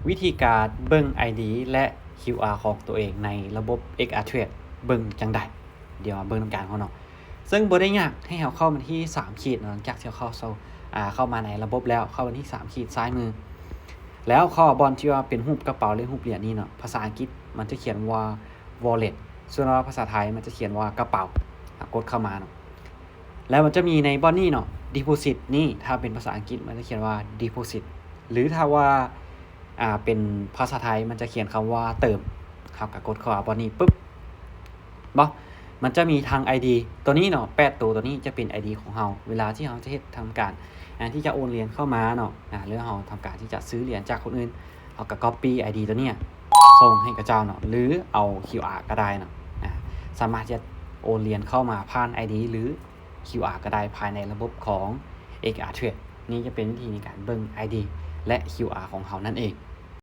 ວິທີການເບິ່ງ ໄອດີ ແລະ ຄິວອາ ຂອງຕົວເອງໃນລະບົບ ເອັກອາເທຣດ ເບິ່ງຈັ່ງໃດ? ດຽວມາເບິ່ງນຳກັນເນາະ. ເຊິ່ງບໍ່ໄດ້ຍາກ, ໃຫ້ເຮົາເຂົ້າມາທີ່ສາມຂີດເນາະ, ຫຼັງຈາກທີ່ເຮົາເຂົ້າ ເຂົ້າມາໃນລະບົບແລ້ວ, ເຂົ້າມາທີ່ສາມຂີດຊ້າຍມື ແລ້ວເຂົ້າບ່ອນທີ່ວ່າເປັນຮູບກະເປົາ ຫຼື ຮູບຫຼຽນນີ້ເນາະ. ພາສາອັງກິດມັນຈະຂຽນວ່າ ວໍເລັດ ສ່ວນວ່າພາສາໄທມັນຈະຂຽນວ່າກະເປົາ. ອາ ກົດເຂົ້າມາເນາະ. ແລ້ວມັນຈະມີໃນບ່ອນນີ້ເນາະ ດີໂພຊິດນີ້, ຖ້າເປັນພາສາອັງກິດມັນຈະຂຽນວ່າ ດີໂພຊິດ ຫຼື ຖ້າວ່າ ອ່າ ເປັນພາສາໄທມັນຈະຂຽນຄຳວ່າເຕີມ. ເຮົາກໍກົດເຂົ້າມາບ່ອນນີ້ປຶບ ບໍ່ ມັນຈະມີທັງ ໄອດີ ຕົວນີ້ເນາະ ແປດໂຕ ຕົວນີ້ຈະເປັນ ໄອດີ ຂອງເຮົາ ເວລາທີ່ເຮົາຈະເຮັດ ທຳການ ອ່າ ທີ່ຈະໂອນຫຼຽນເຂົ້າມາເນາະ ອ່າ ຫຼືເຮົາທຳການທີ່ຈະຊື້ຫຼຽນຈາກຄົນອື່ນ ເຮົາກໍກັອບປີ້ ໄອດີ ຕົວນີ້ສົ່ງໃຫ້ເຂົາເຈົ້າເນາະ ຫຼືເອົາ ຄິວອາ ກໍໄດ້ເນາະ. ອ່າ ສາມາດທີ່ຈະໂອນຫຼຽນເຂົ້າມາຜ່ານ ໄອດີ ຫຼື ຄິວອາ ກໍໄດ້ພາຍໃນລະບົບຂອງ ເອັກອາເທຣດ. ນີ້ຈະເປັນວິທີໃນການເບິ່ງ ໄອດີ ແລະ ຄິວອາ ຂອງເຮົານັ້ນເອງ.